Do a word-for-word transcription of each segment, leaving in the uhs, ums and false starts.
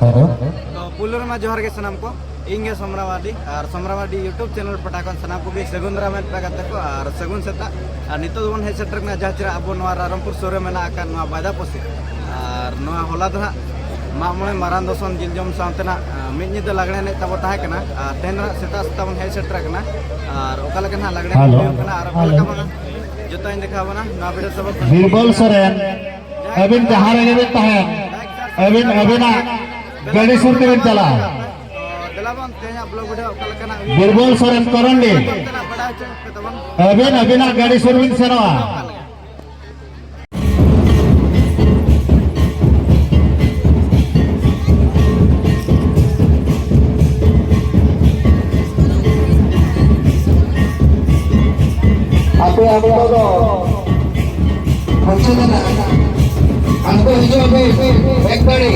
ᱛᱚ, ᱯᱩᱭᱞᱩ ᱨᱮᱢᱟ ᱡᱚᱦᱟᱨ ᱜᱮ ᱥᱟᱱᱟᱢ ᱠᱚ᱾ ᱤᱧ ᱜᱮ ᱥᱚᱢᱨᱟ ᱢᱟᱨᱰᱤ, ᱟᱨ ᱥᱚᱢᱨᱟ ᱢᱟᱨᱰᱤ YouTube channel ᱯᱟᱦᱴᱟ ᱠᱷᱚᱱ ᱥᱟᱱᱟᱢ ᱠᱚᱜᱮ ᱥᱟᱹᱜᱩᱱ ᱫᱟᱨᱟᱢ ᱢᱮᱱ ᱯᱮ ᱜᱟᱛᱮ ᱠᱚ, ᱟᱨ ᱥᱟᱹᱜᱩᱱ ᱥᱮᱛᱟᱜ᱾ ᱟᱨ ᱱᱤᱛᱚᱜ ᱫᱚᱵᱚᱱ ᱦᱮᱡ ᱥᱮᱴᱮᱨ ᱠᱟᱱᱟ ᱡᱟᱦᱟᱸ ᱪᱮᱦᱨᱟ ᱟᱵᱚ ᱱᱚᱣᱟ ᱨᱟᱭᱨᱚᱝᱯᱩᱨ ᱥᱩᱨ ᱨᱮ ᱢᱮᱱᱟᱜ ᱟᱠᱟᱫ ᱱᱚᱣᱟ ᱵᱟᱭᱫᱟᱯᱚᱥᱤ᱾ ᱟᱨ ᱱᱚᱣᱟ ᱦᱚᱞᱟ ᱫᱚ ᱦᱟᱸᱜ ᱢᱟᱜ ᱢᱚᱬᱮ ᱢᱟᱨᱟᱝ ᱫᱚᱥᱚᱱ ᱡᱤᱞ ᱡᱚᱢ ᱥᱟᱶᱛᱮ ᱱᱟᱜ, ᱟ, ᱢᱤᱫ ᱧᱤᱫᱟᱹ ᱞᱟᱜᱽᱲᱮ ᱮᱱᱮᱡ ᱛᱟᱵᱚ ᱛᱟᱦᱮᱸ ᱠᱟᱱᱟ᱾ ᱟᱨ ᱛᱮᱦᱮᱧ ᱫᱚ ᱦᱟᱸᱜ ᱥᱮᱛᱟᱜ ᱥᱮᱛᱟᱜ ᱵᱚᱱ ᱦᱮᱡ ᱥᱮᱴᱮᱨ ᱟᱠᱟᱱᱟ᱾ ᱟᱨ ᱚᱠᱟ ᱞᱮᱠᱟ ᱱᱟᱜ ᱞᱟᱜᱽᱲᱮ ᱮᱱᱮᱡ ᱦᱩᱭᱩᱜ ᱠᱟᱱᱟ ᱟᱨ ᱚᱠᱟ ᱞᱮᱠᱟ ᱵᱟᱝᱟ, ᱡᱚᱛᱚᱧ ᱫᱮᱠᱷᱟᱣ ᱵᱚᱱᱟ ᱱᱚᱣᱟ ᱵᱤᱰᱟᱹ ᱥᱚᱵᱷᱟ ᱠᱷᱚᱱ᱾ ᱵᱤᱨᱵᱚᱞ ᱥᱚᱨᱮᱱ, ᱟᱹᱵᱤᱱ ᱡᱟᱦᱟᱸ ᱨᱮᱜᱮ ᱵᱤᱱ ᱛᱟᱦᱮᱱ, ᱟᱹᱵᱤᱱ ᱟᱹᱵᱤᱱᱟᱜ ᱜᱟᱹᱰᱤ ᱥᱩᱨ ᱛᱮᱵᱤᱱ ᱪᱟᱞᱟᱜᱼᱟ᱾ ᱛᱚ, ᱫᱮᱞᱟ ᱵᱚᱱ ᱛᱮᱦᱮᱧᱟᱜ vlog video ᱚᱠᱟ ᱞᱮᱠᱟᱱᱟᱜ ᱦᱩᱭᱩᱜ ᱵᱤᱨᱵᱚᱞ ᱥᱚᱨᱮᱱ ᱠᱚᱨᱚᱱᱰᱤ, ᱠᱟᱱᱟ, ᱵᱟᱲᱟᱭ ᱦᱚᱪᱚ ᱯᱮ ᱛᱟᱵᱚᱱ᱾ ᱟᱹᱵᱤᱱ ᱟᱹᱵᱤᱱᱟᱜ ᱜᱟᱹᱰᱤ ᱥᱩᱨ ᱵᱤᱱ ᱥᱮᱱᱚᱜᱼᱟ᱾ ᱟᱯᱮ ᱟᱯᱮ ᱫᱚ ᱢᱩᱪᱟᱹᱫ ᱮᱱᱟ᱾ ᱟᱬᱜᱚ ᱦᱤᱡᱩᱜ ᱟᱯᱮ ᱮᱠ ᱜᱟᱹᱲᱤ᱾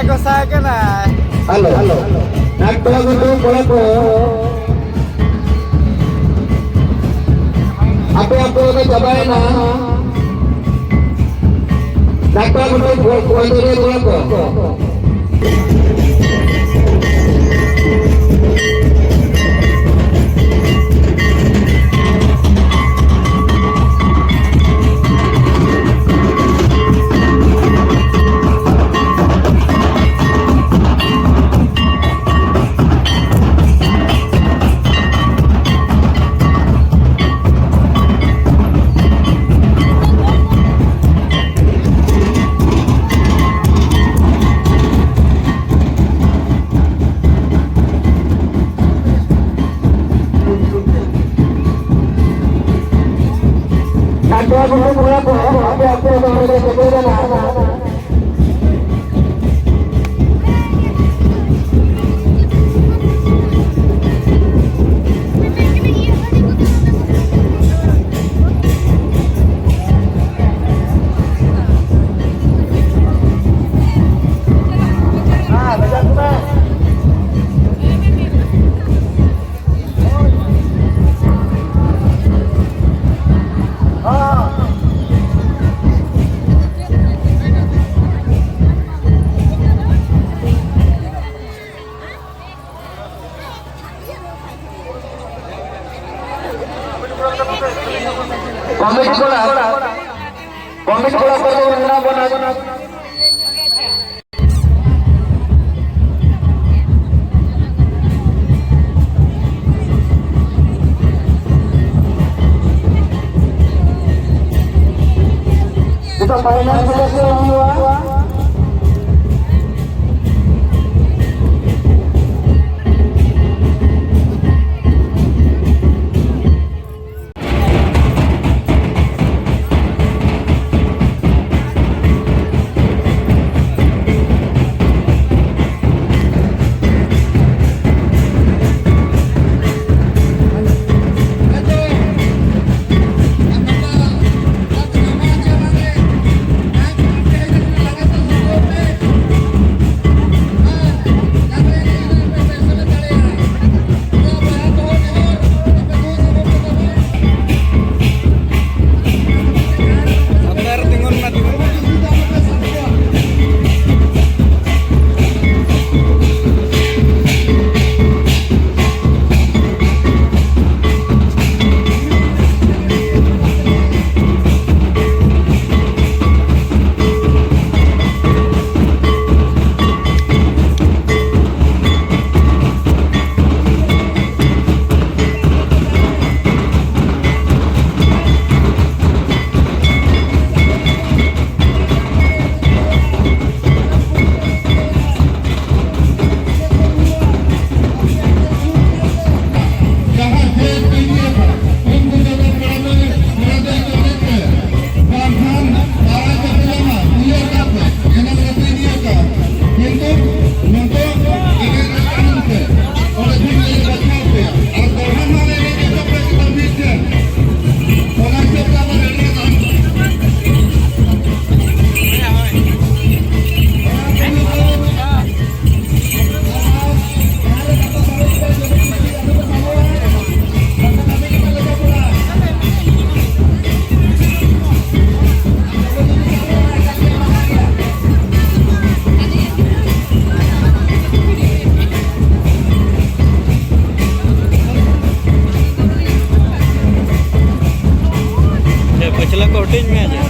ᱜᱚᱸᱥᱟᱭ ᱠᱟᱱᱟᱭ᱾ Hello, hello. ᱱᱟᱴᱠᱚᱲᱟ ᱜᱷᱩᱴᱩ ᱠᱚᱲᱟ ᱠᱚ, ᱟᱯᱮ ᱟᱹᱛᱩ ᱨᱮ ᱪᱟᱵᱟᱭᱮᱱᱟ᱾ ᱱᱟᱴᱠᱚᱲᱟ ᱜᱷᱩᱴᱩ ᱠᱚ-, ᱠᱚᱲᱟ ᱠᱚ᱾ ᱠᱚᱢᱤᱴᱤ ᱠᱚᱲᱟ, ᱠᱚᱢᱤᱴᱤ ᱠᱚᱲᱟ ᱠᱚ ᱢᱮᱱᱟᱜ ᱵᱚᱱᱟ᱾ ᱱᱤᱛᱚᱜ ᱯᱷᱟᱭᱱᱟᱞ ᱥᱤᱞᱮᱠᱥᱚᱱ ᱦᱩᱭᱩᱜᱼᱟ᱾ ᱛᱤᱧ ᱢᱮ ᱡᱮ᱾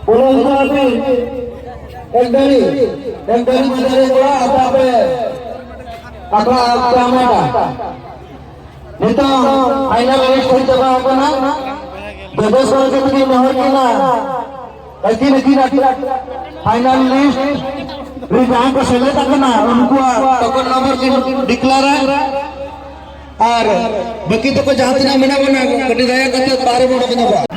ᱵᱚᱞᱚ ᱦᱚᱪᱚ ᱟᱹᱵᱤᱱ᱾ ᱮᱠ ᱫᱟᱲᱮ, ᱮᱠ ᱫᱟᱲᱮ ᱢᱟᱹᱡᱷᱤ ᱠᱚᱲᱟ, ᱟᱯᱮ ᱟᱯᱮ ᱟᱠᱷᱲᱟ ᱯᱮ ᱦᱟᱢᱮᱴᱟ᱾ ᱱᱤᱛᱚᱝ ᱯᱷᱟᱭᱱᱟᱞ ᱞᱤᱥᱴ ᱦᱩᱭ ᱪᱟᱵᱟ ᱟᱠᱟᱱᱟ᱾ ᱡᱚᱡᱮᱥ ᱠᱚ ᱞᱟᱹᱜᱤᱫ ᱛᱮᱜᱮ ᱱᱮᱦᱚᱨ ᱠᱟᱱᱟ᱾ ᱟᱹᱠᱤᱱ, ᱟᱹᱠᱤᱱ, ᱟᱹᱠᱤᱱ ᱯᱷᱟᱭᱱᱟᱞ ᱞᱤᱥᱴ ᱨᱮ ᱡᱟᱦᱟᱸᱭ ᱠᱚ ᱥᱮᱞᱮᱫ ᱟᱠᱟᱱᱟ, ᱩᱱᱠᱩᱣᱟᱜ ᱴᱳᱠᱚᱱ ᱱᱚᱢᱵᱚᱨ ᱠᱤᱱ ᱰᱤᱠᱞᱮᱭᱟᱨᱟ᱾ ᱟᱨ ᱵᱟᱹᱠᱤ ᱛᱟᱠᱚ ᱡᱟᱦᱟᱸ ᱛᱤᱱᱟᱹᱜ ᱢᱮᱱᱟᱜ ᱵᱚᱱᱟ, ᱠᱟᱹᱴᱤᱡ ᱫᱟᱭᱟ ᱠᱟᱛᱮ ᱵᱟᱦᱨᱮ ᱵᱚᱱ ᱚᱰᱚᱠ ᱧᱚᱜᱚᱜᱼᱟ᱾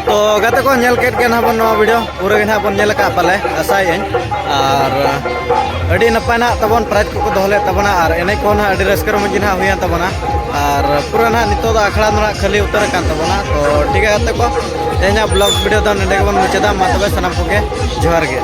ᱛᱚ ᱜᱟᱛᱮ ᱠᱚ, ᱧᱮᱞ ᱠᱮᱫ ᱜᱮ ᱱᱟᱦᱟᱜ ᱵᱚᱱ ᱱᱚᱣᱟ ᱵᱷᱤᱰᱤᱭᱳ ᱯᱩᱨᱟᱹ ᱜᱮ ᱱᱟᱦᱟᱜ ᱵᱚᱱ ᱧᱮᱞ ᱟᱠᱟᱫ ᱯᱟᱞᱮ, ᱟᱥᱟᱭᱮᱫ ᱟᱹᱧ᱾ ᱟᱨ ᱟᱹᱰᱤ ᱱᱟᱯᱟᱭ ᱱᱟᱦᱟᱜ ᱛᱟᱵᱚᱱ ᱯᱨᱟᱭᱤᱡᱽ ᱠᱚᱠᱚ ᱫᱚᱦᱚ ᱞᱮᱫ ᱛᱟᱵᱚᱱᱟ ᱟᱨ ᱮᱱᱮᱡ ᱠᱚᱦᱚᱸ ᱱᱟᱦᱟᱜ ᱟᱹᱰᱤ ᱨᱟᱹᱥᱠᱟᱹ ᱨᱚᱢᱚᱡᱽ ᱜᱮ ᱱᱟᱦᱟᱜ ᱦᱩᱭᱮᱱ ᱛᱟᱵᱚᱱᱟ᱾ ᱟᱨ ᱯᱩᱨᱟᱹ ᱱᱟᱦᱟᱜ ᱱᱤᱛᱚᱜ ᱫᱚ ᱟᱠᱷᱲᱟ ᱫᱚ ᱱᱟᱦᱟᱜ ᱠᱷᱟᱹᱞᱤ ᱩᱛᱟᱹᱨ ᱟᱠᱟᱱ ᱛᱟᱵᱚᱱᱟ᱾ ᱛᱚ ᱴᱷᱤᱠ ᱜᱮᱭᱟ ᱜᱟᱛᱮ ᱠᱚ, ᱛᱮᱦᱮᱧᱟᱜ ᱵᱞᱚᱜ ᱵᱷᱤᱰᱤᱭᱳ ᱫᱚ ᱱᱚᱸᱰᱮ ᱜᱮᱵᱚᱱ ᱢᱩᱪᱟᱹᱫᱟ᱾ ᱢᱟ ᱛᱚᱵᱮ ᱥᱟᱱᱟᱢ ᱠᱚᱜᱮ ᱡᱚᱦᱟᱨ ᱜᱮ᱾